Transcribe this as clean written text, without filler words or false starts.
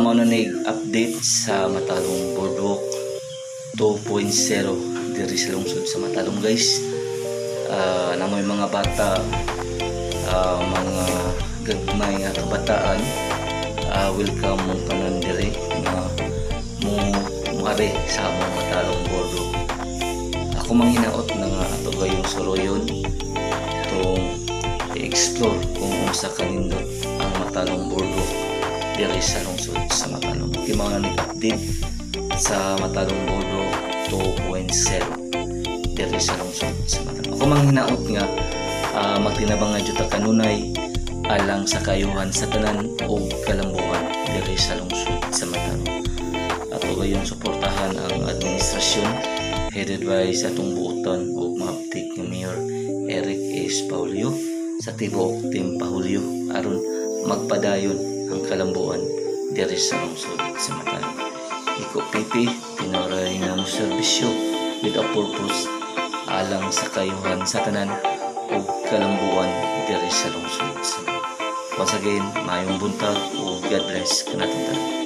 Mao na ni update sa Matalom Boardwalk 2.0 diri sa lungsod sa Matalom, guys. Naa moy mga bata, mga gagmay nga kabataan, welcome mong tanan diri nga mo muari sa among Matalom Boardwalk. Ako manghinaot na nga ato gayong suroyon itong i-explore kung unsa kanindot ang Matalom Boardwalk diri sa lungsod sa Matalom. Okay, mao na ni update sa Matalom Boardwalk 2.0 diri sa lungsod sa Matalom. Ako manghinaot nga magtinabang nga jud ta kanunay alang sa kayuhan sa tanan ug kalambuan diri sa lungsod sa Matalom. Ato gayong suportahan ang administrasyon headed by sa atong buotan ug maabtik nga Mayor Eric S. Paulio sa tibuok Team Pahulyo aron magpadayon ang kalambuan diri sa lungsod sa Matalom. Iko PP tinuray nga mo serbisyo with a purpose alang sa kayuhan sa tanan ug kalambuan diri sa lungsod sa. Once again, maayong buntag ug God bless kanatong tanan.